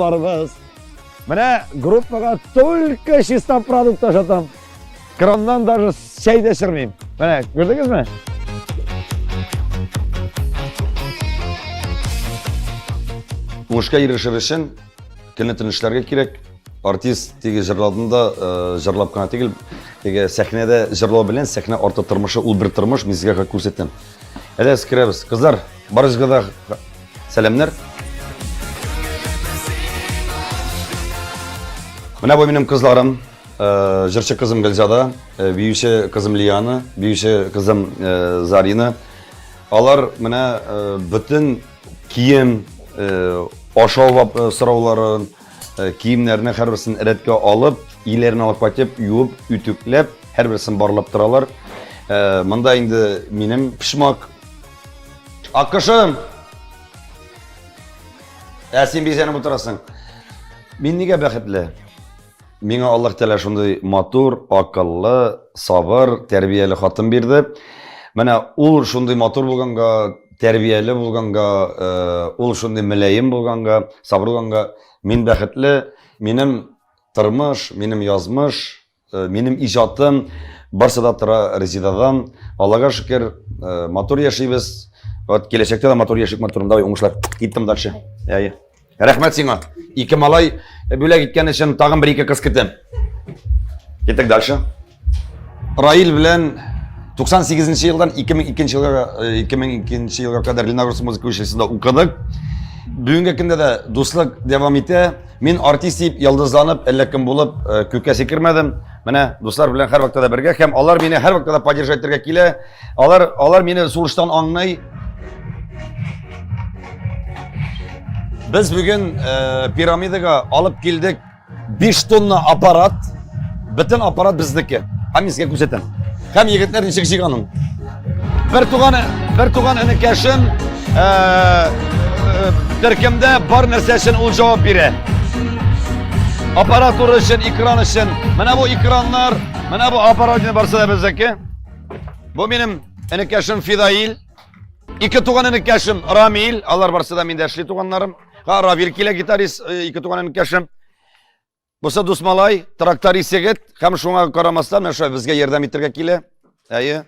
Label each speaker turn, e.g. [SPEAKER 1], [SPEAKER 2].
[SPEAKER 1] Барыбыз. Менә группага только чиста продукт ашатам. Краннан даже чәй дә эчермим. Менә, күрдегезме?
[SPEAKER 2] Уңышка ирешер өчен көне төн эшләргә кирәк. Артист теге җырладында э, җырлап кына түгел, теге сәхнәдә җырлау белән сәхнә арты тормышы ул бер тормыш, мин сезгә күрсәтәм. Әйдәгез керәбез. Кызлар, барыгызга да сәламнәр. Менә бу минем кызларым. Э, җырчы кызым Гөлзада, э, биюче кызым Лиана, биюче кызым э, Зарина. Алар менә бөтен кием, ашау сорауларын, киемнәрне һәрберсен рәткә алып, өйләренә алып кайтып, юып, үтүкләп, һәрберсен барлап торалар. Монда инде минем почмак. Аккошым! Ә син бизәнеп утырасың. Мин нигә бәхетле? Миңа Аллаһ Тәгалә шундый матур, акыллы, сабыр, тәрбияле хатын бирде. Менә ул шундый матур булганга, тәрбияле булганга, э, ул шундый мөлаем булганга, сабыр булганга, мин бәхетле. Минем тормыш, минем язмыш, э, минем иҗатым барсы да тора Резидадан. Аллага шөкер, э, матур яшибез. Вот киләчәктә дә матур яшик, матур. Давай, уңышлар. Киттем дальше. Әйе. Рәхмәт сиңа. Ике малай бүләк иткән өчен тагын бер ике кыз көтәм. Киттек дальше. Раил белән 98 елдан 2002 елга 2002 елга кадәр Лениногорск музыка училищесында укыдык. Бүгенге көндә дә дуслык дәвам итә. Мин артист дип йолдызланып, әллә кем булып, э, күккә сикермәдем. Менә дуслар белән һәрвакытта да бергә һәм алар мине һәрвакытта да поддержать итәргә килә. Алар алар мине сулыштан аңлый. Без бүген э, пирамидага алып килдек 5 тонна аппарат. Бөтен аппарат безнеке. Һәм мин сезгә күрсәтәм. Һәм егетләр ничек җыйганын. Бер туган бер туган энекәшем э, э, төркемдә бар нәрсә өчен ул җавап бирә. Аппаратура өчен, экран өчен. Менә бу экраннар, менә бу аппарат барсы да безнеке. Бу минем энекәшем Фидаил. Ике туган энекәшем Рамил, алар барсы да миндә эшли туганнарым. Ха, Равил килә гитарист, э, ике туган энекәшем. Бусы дус малай, тракторист егет, һәм шуңа карамастан менә шулай безгә ярдәм итәргә килә. Әйе.